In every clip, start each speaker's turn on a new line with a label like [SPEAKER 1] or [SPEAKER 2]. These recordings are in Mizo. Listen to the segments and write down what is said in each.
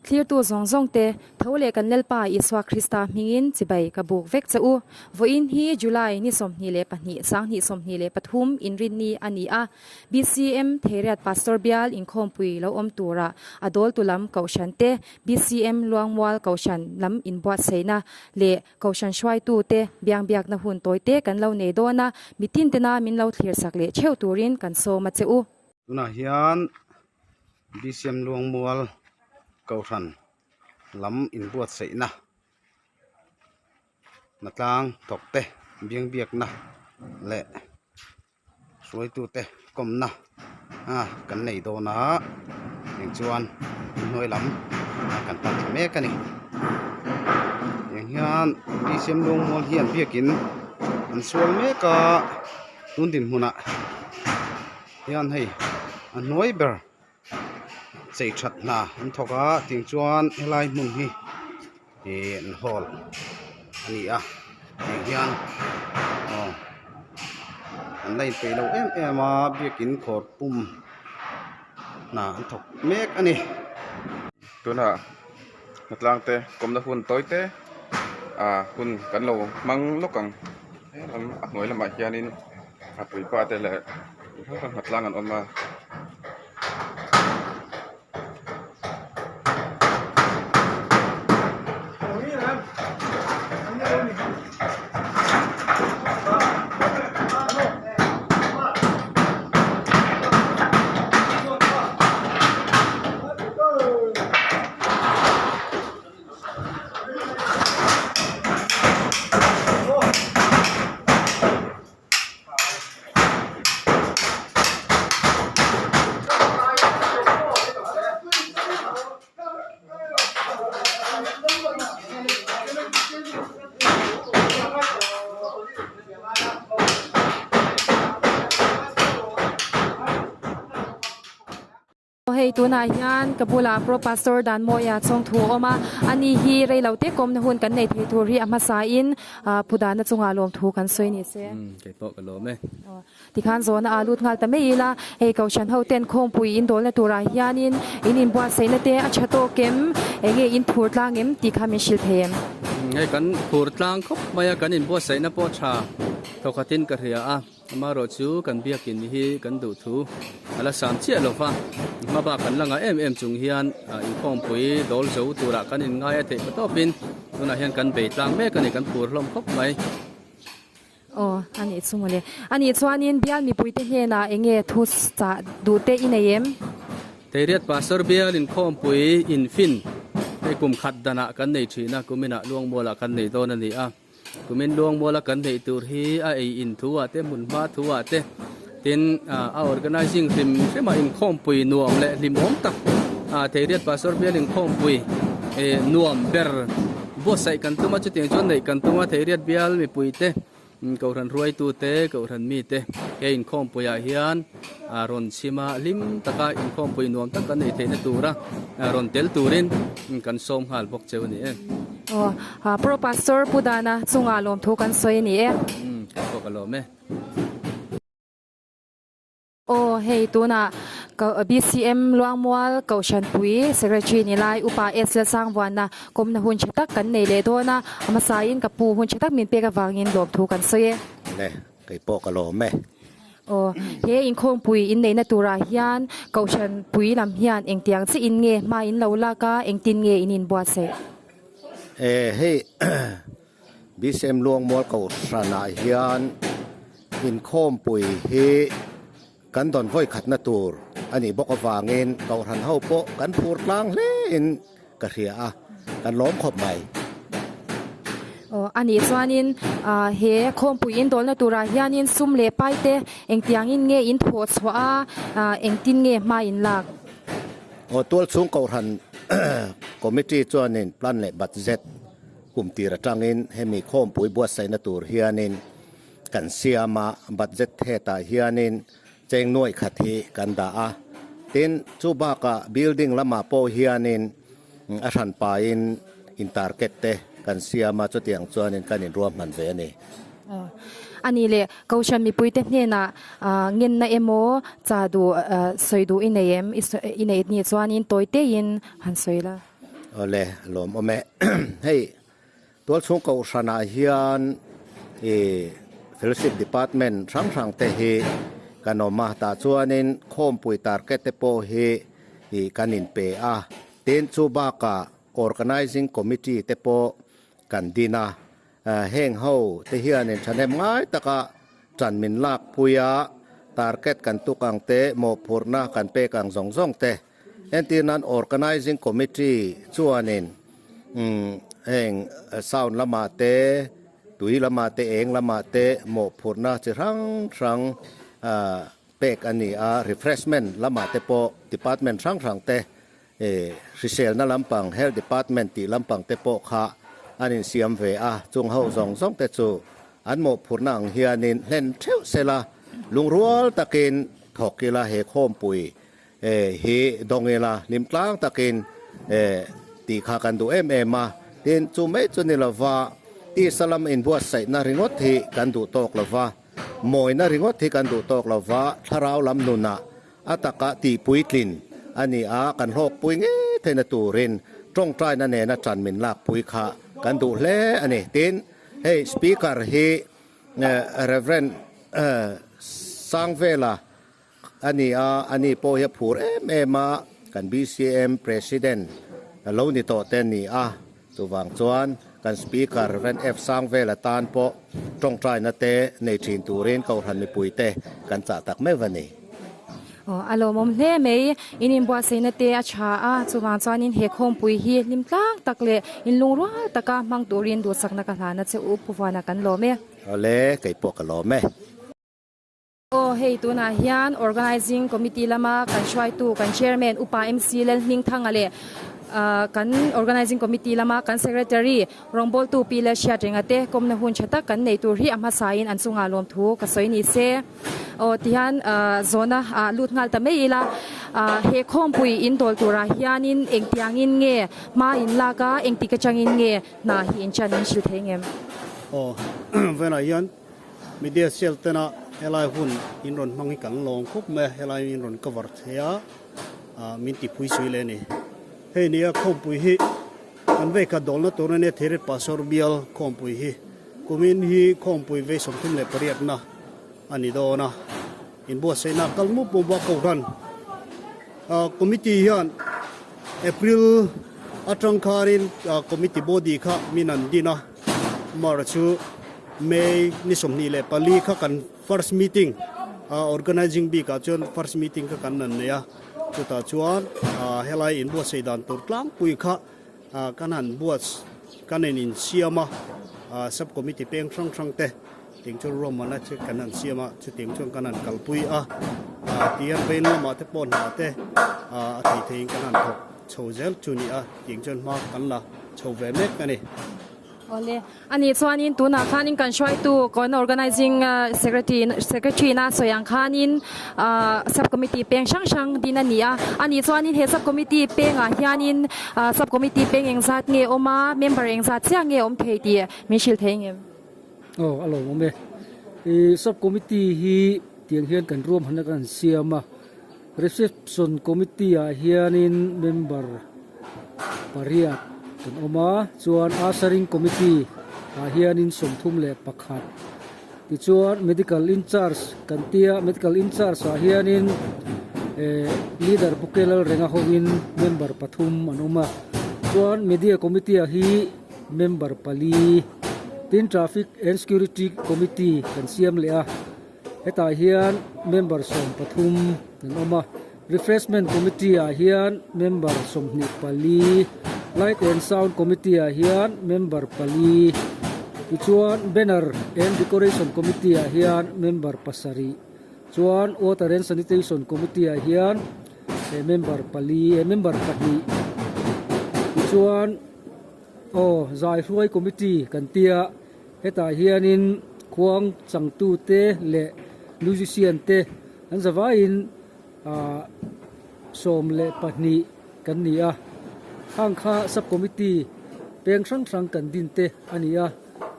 [SPEAKER 1] Thlirtu zawng zawng te, tho leh kan Lalpa Isua Krista hmingin chibai ka buk vek che u. Vawiin hi July ni 22, 2023 inrinni a ni a. BCM Theiriat Pastor Bial inkhawmpui lo awm tura a dawltu lam Kohhran te, BCM Luangmual Kohhran lam inbuatsaihna leh Kohhran hruaitute biangbiakna hun tawite kan lo nei dawn a, mitin tena min lo thlirsak leh theuh turin kan sawm a che u.
[SPEAKER 2] Tunah hian BCM Luangmual Kohhran lam inbuatsaihna hnatlang thawk te biangbiakna leh hruaitute kawmna a kan nei dawn a eng chuan inhnuai lam kan pan thla mek a ni tiang hian BCM Luangmual hian biakin an sual mek a tun dinhmunah. Hian hei a hnuai ber chei that hna an thawk a tiang chuan helai hmun hi ihh an hall a ni a tiang hian aw an la inpeih lo em em a biakin khawr pum hna an thawk mek a ni.
[SPEAKER 3] Tunah hnatlang te kawmna hun tawi te ah hun kan lo hmang lawk ang helam a hnuai lamah hianin. A puipa te leh hnatlang an awm a.
[SPEAKER 1] Hei tunah hian ka bulah Pro Pastor Danmawia chawngthu a awm a, ani hi reilo te kawmna hun kan nei thei tur hi a hmasa in Pu Dana chungah lawmthu kan sawi ni se.
[SPEAKER 4] Umm kei pawh ka lawm e.
[SPEAKER 1] Tikhan zawhna aa lut nghal ta mai ila, hei Kohhran ho ten khawngpui in dawlna turah hianin in inbuatsaihna te a tha tawk em, enge in phur tlang em tih kha min hrilh thei em?
[SPEAKER 4] Hei kan phur tlang khawp mai a, kan inbuatsaihna pawh tha thawkhatin ka hria a. Amaherawh chu kan biakin hi kan duh thu a la sam chiah lo va, hma bak kan la ngah em em chung hian inkhawmpui dawl zo turah kan inngai a theih pa tawpin tunah hian kan bei tlang mek a ni, kan phur hlawm khawp mai.
[SPEAKER 1] Aw, a nih chu mawle. A nih chuanin bial mipuite hnenah eng nge thu chah duh te i nei em?
[SPEAKER 4] Theiriat Pastor bial inkhawmpui infin hei kum khat danah kan nei thin a, kuminah Luangmualah kan nei dawn a ni a. Kumin Luangmuala kan neih tur hi a ei in thu ah te, hmun hma thu ah te, tin a organising hrim hrim a inkhawmpui nuam leh hlimawm tak Theiriat Pastor bial inkhawmpui nuam ber buatsaih kan tum a, chutiang chuan neih kan tum a, Theiriat bial mipui te, Kohhran hruaitu te, Kohhran mi te he inkhawmpui ah hian rawn chhim a, hlim taka inkhawmpui nuam tak kan neih theihna tura rawn tel turin kan sawm nghal bawk cheu a ni e.
[SPEAKER 1] Aw, Pro Pastor Pu Dana chungah lawmthu kan sawi a ni e.
[SPEAKER 4] Umm, kei pawh ka lawm e.
[SPEAKER 1] Aw, hei tunah BCM Luangmual Kohhranpui Secretary ni lai Upa S Lalsangvuana kawmna hun tha tak kan nei leh dawn a, a hmasain ka pu hun tha tak min pek avangin lawmthu kan sawi e.
[SPEAKER 5] Le, kei pawh ka lawm e.
[SPEAKER 1] Aw, he inkhawmpui inneihna turah hian Kohhranpui lam hian engtiang chiah in nge hma in lo lak a, engtin nge in inbuatsaih?
[SPEAKER 5] E, hei BCM Luangmual Kohhranah hian inkhawmpui hi kan dawn vawi khatna tur a nih bawk avangin Kohhran ho pawh kan phur tlang hle in Ka hria a, kan lawm khawp mai.
[SPEAKER 1] Aw, a nih chuanin he khawmpui indawlna turah hianin sum leh pai te engtiangin nge in thawh chhuah a, engtin nge hma in lak?
[SPEAKER 5] Aw, tualchhung Kohhran Committee chuanin plan leh budget kum tir atangin hemi khawmpui buatsaihna tur hianin kan siam a, budget hetah hianin Cheng nuaih khat hi kan dah a, tin chu bakah building lamah pawh hianin a hran pahin in target te kan siam a, chutiang chuanin kan inruahman ve a ni.
[SPEAKER 1] A nih leh Kohhran mipuite hnenah ngenna emaw cha duh sawi duh i nei em? I neih nih chuanin tawi teiin han sawi la.
[SPEAKER 5] Awle lawmawm e. Hei Tualchhung Kohhranah hian ih Fellowship Department hrang hrang te hi kan awm a, tah chuanin khawmpui target te pawh hi ih kan inpe a, tin chu bakah Organizing Committee te pawh kan din a, heng ho te hianin thahnem ngai taka ṭan min lakpui a, target kan tuk ang te, mawhphurhna kan pek ang zawng zawng te Entir nan Organizing Committee chuanin heng sound lamah te, tui lamah te, eng lamah te mawhphurhna chi hrang hrang pek a ni a, refreshment lamah te pawh department hrang hrang te hriselna lampang Health Department tih lampang te pawh kha an insiam ve a, chung ho zawng zawng te chu an mawhphurhna ang hianin hlen theuh sela lungrual takin thawk ila he khawmpui hi dawng ila hlim tlang takin tih kha kan duh em em a, tin chu mai chu ni lova tisa lam inbuatsaihna ringawt hi kan duh tawk lova, mawina ringawt hi kan duh tawk lova, thlarau lam nunah a taka tihpuitlin a ni a, kan hlawkpui ngei theihna turin tawngtaina nena ṭan min lakpui kha kan duh hle a ni. Tin, hei Speaker hi Rev. Sangvela A ni a, a ni pawh hi a phur em em a, kan BCM President lo ni tawh te a ni a, chuvang chuan kan Speaker Rev. F. Sangvela tan pawh tawngtaina te nei thin turin Kohhran mipui te kan chah tak meuh a ni.
[SPEAKER 1] Aw, a lawmawm hle mai. In inbuatsaihna te a tha a, chuvang chuanin he khawmpui hi hlim tlang tak leh inlungrual taka hmang turin duhsakna ka hlana che u Pu Vuana kan lawm e.
[SPEAKER 5] Awle, kei pawh ka lawm e.
[SPEAKER 1] Aw hei tunah hian Organizing Committee lama kan hruaitu kan Chairman Upa MC Lalhmingthanga leh kan Organizing Committee lama kan Secretary rawngbawltu Pi Lalhriatrenga te kawmna hun tha tak kan nei tur hi a hmasain an chungah lawmthu ka sawi ni se. Aw tihian zawhna ah lut nghal ta mai ila he khawmpui in dawl turah hianin engtiangin nge hma in lak a engtik atangin nge hna hi in chan in hrilh thei ngem?
[SPEAKER 6] Aw velah hian Media cell tena helai hun in rawn hmang hi kan lawm khawp mai a, helai in rawn cover thei a, min ti phui sui leh a ni. Hei nia khawmpui hi kan vei khat dawlna tur a nia Theiret Pastor bial khawmpui hi kumin hi khawmpui vei 38 na a ni dawn a, inbuatsaihna kal mup mup a Kohhran Committee hian April atang khanin Committee body kha min an din a. Mar chu May ni 24 kha kan first meeting organizing bik ah chuan first meeting kha kan nan nei a, chutah chuan helai inbuatsaih dan tur tlangpui kha kan han buat kan in insiam a, sub committee peng hrang hrang te ting chuan ruahmanna chu kan han siam a, chutiang chuan kan han kalpui a, tihian vein lamah te pawh hna te a thei theiin kan han thawk chho zel chu ni a, tiang chuan hma kan la chho ve mek a ni.
[SPEAKER 1] Awle, a nih chuanin tunah khanin kan hruaitu kan Organizing Secretary Secretary na sawi ang khanin Sub Committee peng hrang hrang din a ni a, a nih chuanin he Sub Committee pengah hianin Sub Committee peng engzat nge awm a, member engzat chiah nge awm thei tih min hrilh thei ngem?
[SPEAKER 7] Aw, a lawmawm e. I Sub Committee hi tiang hian kan ruahmanna kan siam a, Reception Committee ah hianin member pariat kan awm a, chuan Ushering Committee ah hianin 31 tichuan Medical Incharge kan tia Medical Incharge ah hianin eh Leader Pu Kelal Renga hovin member pathum an awm a, chuan Media Committee ah hi member pali tin Traffic and Security Committee kan siam leh a. Hetah hian member 13 an awm a, Refreshment Committee ah hian member 24, Light and Sound Committee ah hian member pali, tichuan Banner and Decoration Committee ah hian member pasarih, chuan Water and Sanitation Committee ah hian member pali eh member pahnih, tichuan aw Zaihruai Committee kan tia. Hetah hianin khuang changtute leh musician te an zavaiin ah 12 kan ni a, hang kha sub committee peng hrang hrang kan din te a ni a,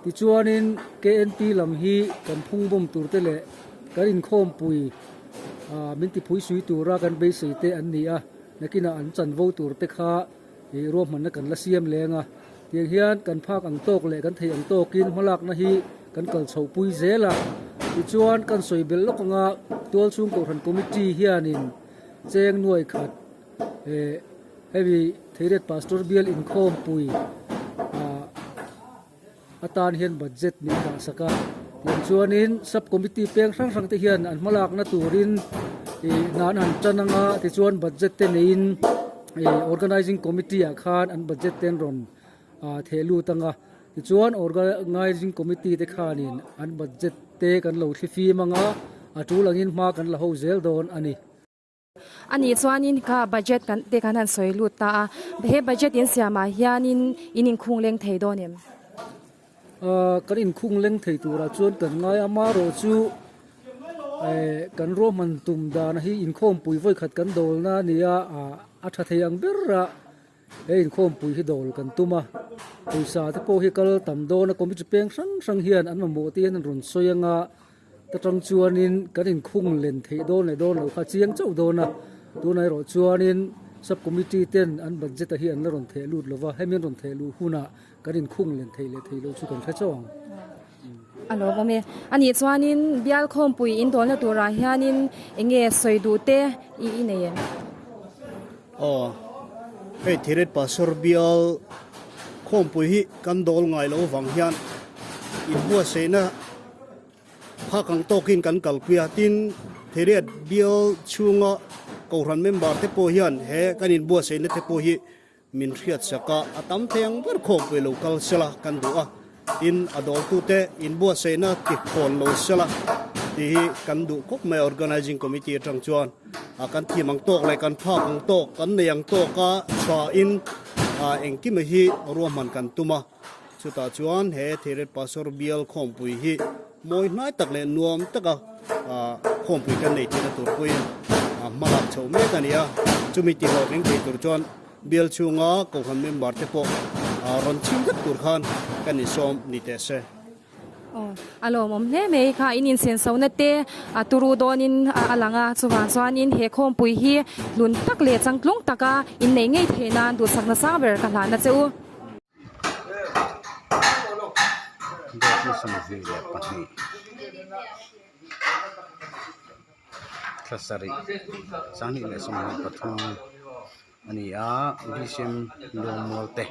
[SPEAKER 7] tichuanin KNP lam hi kan phung bawm tur te leh kan inkhawmpui ah min tiphui sui tura kan beisei te an ni a, nakinah an chanvo tur te kha. ih ruahmanna kan la siam leng a. Tiang hian kan phak ang tawk leh kan thei ang tawkin hmalakna hi kan kal chhoh pui zel a. Tichuan kan sawi belh lawk anga Tualchhung Kohhran Committee hianin cheng nuai khat eh hemi Theiriat Pastor Bial inkhawmpui ah atan hian budget min dah sak a. Tiang chuanin sub committee peng hrang hrang te hian an hmalakna turin ih hna an han tan anga tichuan budget te neiin ih organizing committee ah khan an budget te an rawn ah theh lut anga tichuan organizing committee te khanin an budget te kan lo thlifim anga a tul angin hma kan la ho zel dawn a ni.
[SPEAKER 1] A nih chuanin kha budget kan te khan han sawi lut ta a, he budget in siamah hianin in inkhung leng thei dawn em?
[SPEAKER 7] Aaa kan inkhung leng thei turah chuan kan ngai a, amaherawh chu eh kan ruahman tum dan hi inkhawmpui vawikhat kan dawlna a ni a, a tha thei ang ber a he inkhawmpui hi dawl kan tum a, pawisa te pawh hi kal tam dawn a, committee peng hrang hrang hian an mamawh te hian an rawn sawi ang a. Ta tang chuanin kan inkhung len theih dawn leh dawn loh kha chiang chauh dawn a, tunah erawh chuanin sub committee ten an budget a hi an la rawn theh lut lova, hemi an rawn theh luh hunah kan inkhung len theih leh theih loh chu kan hre chauh ang.
[SPEAKER 1] A lawm awm e. A nih chuanin bial khawmpui in dawlna turah hianin eng nge sawi duh te i i nei em?
[SPEAKER 6] Aw, hei Thiret Pastor bial khawmpui hi kan dawl ngai loh vang hian inbuatsaihna Phak ang tawkin kan kalpui a, tin Theriat bial chhunga Kohhran member te pawh hian he kan inbuatsaihna te pawh hi min hriatsak a, a tam thei ang ber khawmpui lo kal sela kan duh a, tin a dawltute inbuatsaihna ti khawn lo sela tih hi kan duh khawp mai a, Organizing Committee atang chuan kan thim ang tawk leh kan phak ang tawk, kan nei ang tawka thain engkima hi ruahman kan tum a. Chutah chuan he Theiret Pastor bial khawmpui hi mawi hnai tak leh nuam taka khawmpui kan nei theihna tur pawhin hmalak chhoh mek a ni a. Chumi tihlawhtling thei tur chuan bial chhunga Kohhran member te pawh rawn chhim vek tur khan kan insawm ni teh se.
[SPEAKER 1] Aw, a lawmawm hle mai kha in insenso-na te a turu dawnin a lang a, chuvang chuanin he khawmpui hi hlun tak leh changtlung taka inneih ngei theih nan duhsakna sang ber ka hlahna che u.
[SPEAKER 2] Thla sarih 2023 a ni a bcm lawngmual te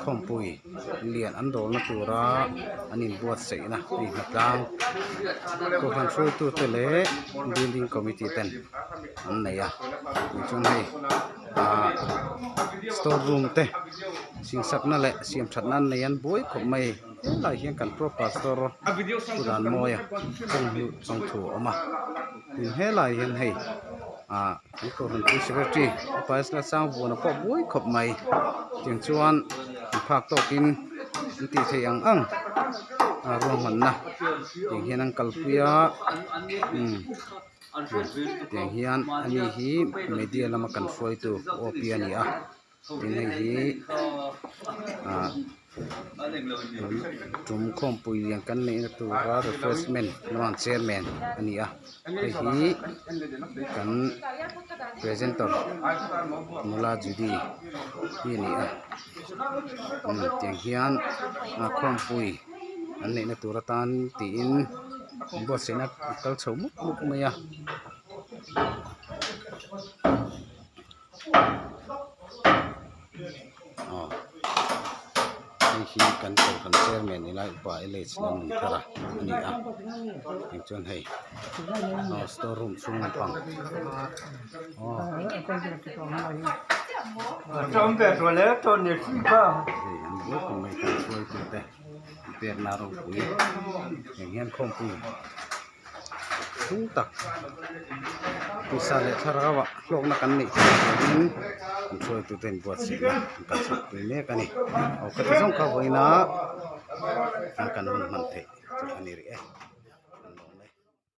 [SPEAKER 2] khawmpui lian an dawlna tura an inbuatsaihna hei hnatlang kohhran hruaitute leh building committee ten an nei a tichuan hei ah store room te siamsakna leh siam thatna an nei an buai khawp mai helai hian kan pro pastor pu Danmawia chawnghilh chawngthu a awm a tin helai hian hei ah kan kohhran pui secretary upa Esla Sangvuana pawh buai khawp mai tiang chuan an phak tawkin an tih theih ang ang a ruahmanna tiang hian an kalpui a umm. Tiang hian ani hi media lama kan hruaitu OP a ni a tin hei hi ah tum khawmpui lian kan neihna tura refreshment lamah chairman a ni a hei hi kan presenter nula Judy hi a ni a tiang hian khawmpui an neihna tur atan tiin. Buatsaihna a kal chho mup mup mai a aw hei hi kan kohhran chairman ni lai upa LH Lalnunthara a ni a tichuan hei aw store room chhung lampang aw hei an buai khawp mai kan hruaitute. Pekna ropui eng hian khawmpui tung tak pawisa leh thlarau ah hlawkna kan neih theih avangin an hruaitu ten buatsaihna an kal chhuak pui mek a ni aw khati zawng kha vawiin a kan hun hman theih chu a ni rih e.